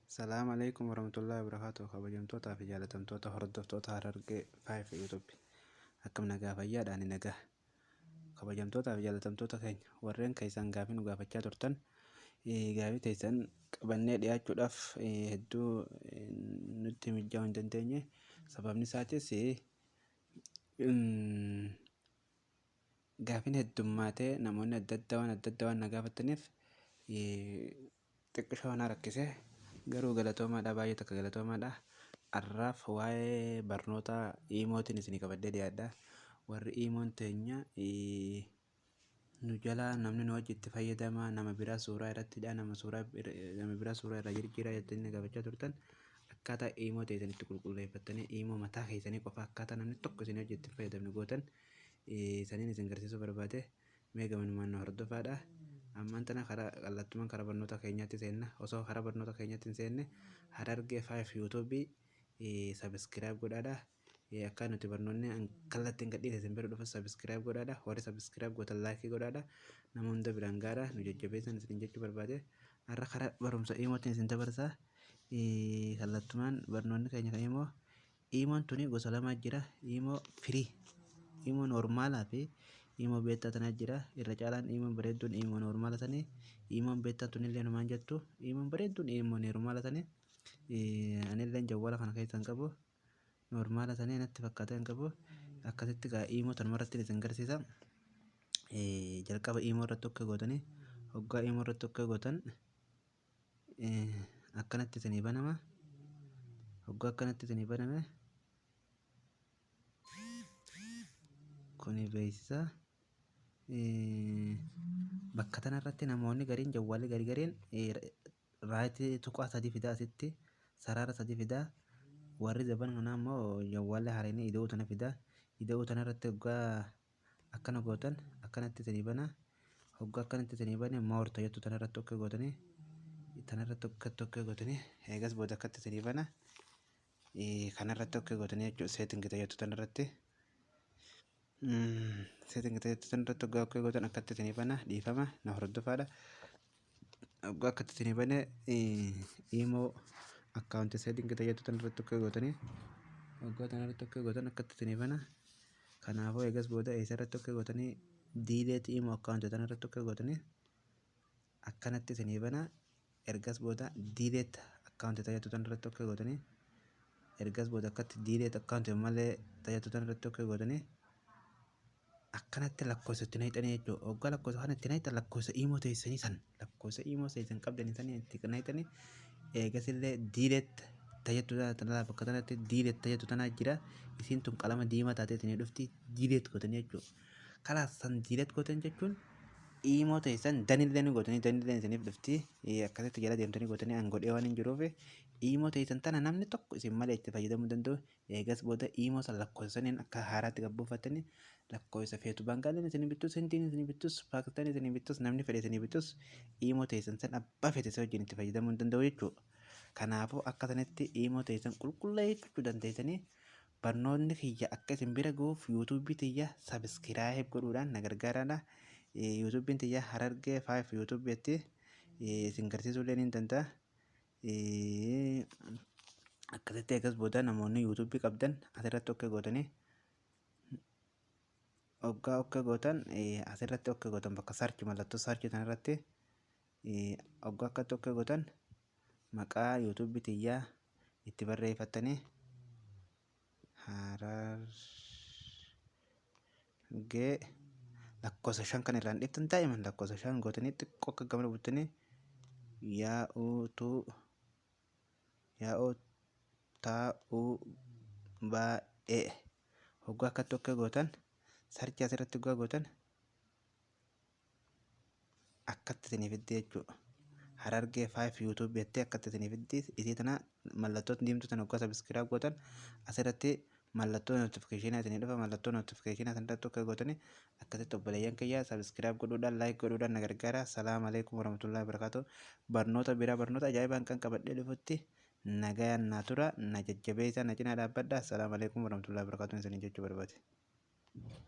Salaam alaikum warahmatullahi wabarakatuh. Kabajamtootaa fi jaalatamtoota hordoftoota Harargee 5 YouTube. Akkam nagaa fayyaadha? Ani nagaa. Kabajamtootaa fi jaalatamtoota keenya warreen keessan gaafii nu gaafachaa turtan, gaafii teessan qabannee dhiyaachuudhaaf hedduu nutti mijaa'uu hin dandeenye. Sababni isaatis gaafiin heddummaatee namoonni adda addaa waan adda addaa waan na gaafataniif xiqqishoo na rakkise. Garuu galatoomaadha, baay'ee takka galatoomaadha. Har'aaf waa'ee barnoota iimootiin isinii qabadhee dhiyaadha. Warri iimoon teenya nu jalaa namni nu wajji itti fayyadama, nama biraa suuraa irratti hidhaa, nama suuraa nama biraa suuraa irraa jijjiiraa jettanii na gaafachaa turtan, akkaataa iimoo teessan itti qulqulleeffattanii iimoo mataa keessanii qofa akkaataa namni tokko isinii wajji itti fayyadamne gootan saniin isin garsiisuu barbaade. Mee gamanumaan nu hordofaadha. Ammaan tana karaa kallattumaan karaa barnoota keenyaatti seenna. Osoo karaa barnoota keenyaatti hin seenne, Harargee 5 YouTube subscribe godhaadha. Akka nuti barnoonni kallattiin gadhiise isin bira dhufu subscribe godhaadha. Warri subscribe gootan like godhaadha. Nama hunda biraan gaadha. Nu jajjabeessan isin jechuu barbaade. Har'a karaa barumsa iimootiin isin dabarsa. Kallattumaan barnoonni keenya kan iimoo. Iimoon tuni gosa lamaa jira. Iimoo free, iimoo normaalaa fi iimoo beta tanaa jira. Irra caalaan iimoon bareedduun iimoo normaala sanii. Iimoon beta tunillee numaan jettu. Iimoon bareedduun iimoo normaala sanii. Anillee jawwala kana keessa hin qabu. Normaala sanii natti fakkaatee hin qabu. Akkasitti gaa iimoo tanuma irratti isin garsiisa. Jalqaba iimoo irratti okay gootanii, hoggaa iimoo irratti okay gootan akkanatti isinii banama. Hoggaa akkanatti isinii baname, kuni beeksisa. Bakka tanarratti namoonni gariin jawwaalli gari gariin right tuqaa sadii fidaa, asitti sarara sadii fidaa. Warri zaban kanaa immoo jawwaalli haaranii ida'uu tana fidaa. Ida'uu tanarratti hoggaa akkana gootan akkanatti isinii bana. Hoggaa akkanatti isinii bane, more jettu tanarratti okay gootanii, tanarratti akkatti okay gootanii, eegas booda akkatti isinii bana. Kanarratti okay gootanii jechuudha, setting jettu tanarratti. Setting jettu tanarratti hoggaa okay gootan akkatti isinii bana. Dhiifama, na hordofaadha. Hoggaa akkatti isinii bane, imo account setting jettu tanarratti okay gootanii, hoggaa tanarratti okay gootan akkatti isinii bana. Kanaafuu eegas booda eessarratti okay gootanii? Delete imo account tanarratti okay gootanii akkanatti isinii bana. Ergas booda delete account jettu tanarratti okay gootanii, ergas booda akkatti delete account malee jettu tanarratti okay gootanii akkanatti lakkoofsa itti naqxanii jechuudha. Hoggaa lakkoofsa kana itti naqxan, lakkoofsa iimoo teessanii san, lakkoofsa iimoo teessan qabdanii sanii itti naqxanii, eegasillee delete jettu tana, bakka tanatti delete jettu tanaa jira. Isiin tun qalama diimaa taatee isinii dhufti, delete gootanii jechuudha. Kalaas san delete gootan jechuun iimoo teessan done illee ni gootanii, done illee isiniif dhufti. Akkasitti jala deemtanii gootanii, an godhee waan hin jiruuf, iimoo teessan tana namni tokko isin malee itti fayyadamuu danda'u. Eegas booda iimoo san lakkoofsa saniin akka haaraatti gabbuufattanii, lakkoofsa feetu Baangaaliin isinii bittus, Hindiin isinii bittus, Paakistaan isinii bittus, namni fedhe isinii bittus, iimoo teessan san abbaa fedhe isa wajjin itti fayyadamuu hin danda'u jechuudha. Kanaafuu akka sanitti iimoo teessan qulqulleeffachuu dandeessanii. Barnoonni kiyya akka isin bira gahuuf yuutuubii tiyya subscribe godhuudhaan na gargaaraadha. Yuutuubiin tiyya Harargee 5 YouTube jetti, isin garsiisuu illee ni danda'a. Akkasitti eegas booda namoonni yuutuubii qabdan asirratti okay gootanii, hoggaa okay gootan asirratti okay gootan, bakka search, mallattoo search tanarratti hoggaa akkatti okay gootan, maqaa yuutuubii tiyyaa itti barreeffattanii, Harargee lakkoofsa 5 kan irraan dhiiftan, daa'iman lakkoofsa 5 gootanii xiqqoo akka gamana buttanii yaa'uutu yaa'uu taa'uu baay'ee hoggaa akkatti okay gootan, search asirratti hoggaa gootan akkatti isinii fiddi jechuudha. Harargee 5 YouTube jettee akkatti isinii fiddi. Isii tana mallattoo diimtuu tana hoggaa subscribe gootan asirratti mallattoo notification isinii dhufa. Mallattoo notification sanarratti okay gootanii akkasitti obboleeyyan kiyya subscribe godhuudhaan, like godhuudhaan na gargaara. Salaam alaikum warahmatullahi wabarakatuh. Barnoota biraa, barnoota ajaa'ibaan kan qabadhee dhufutti nagayaan naa tura, na jajjabeessa, na cinaa dhaabbadha. Salaam alaikum warahmatullahi wabarakatuh isinii jechuu barbaade.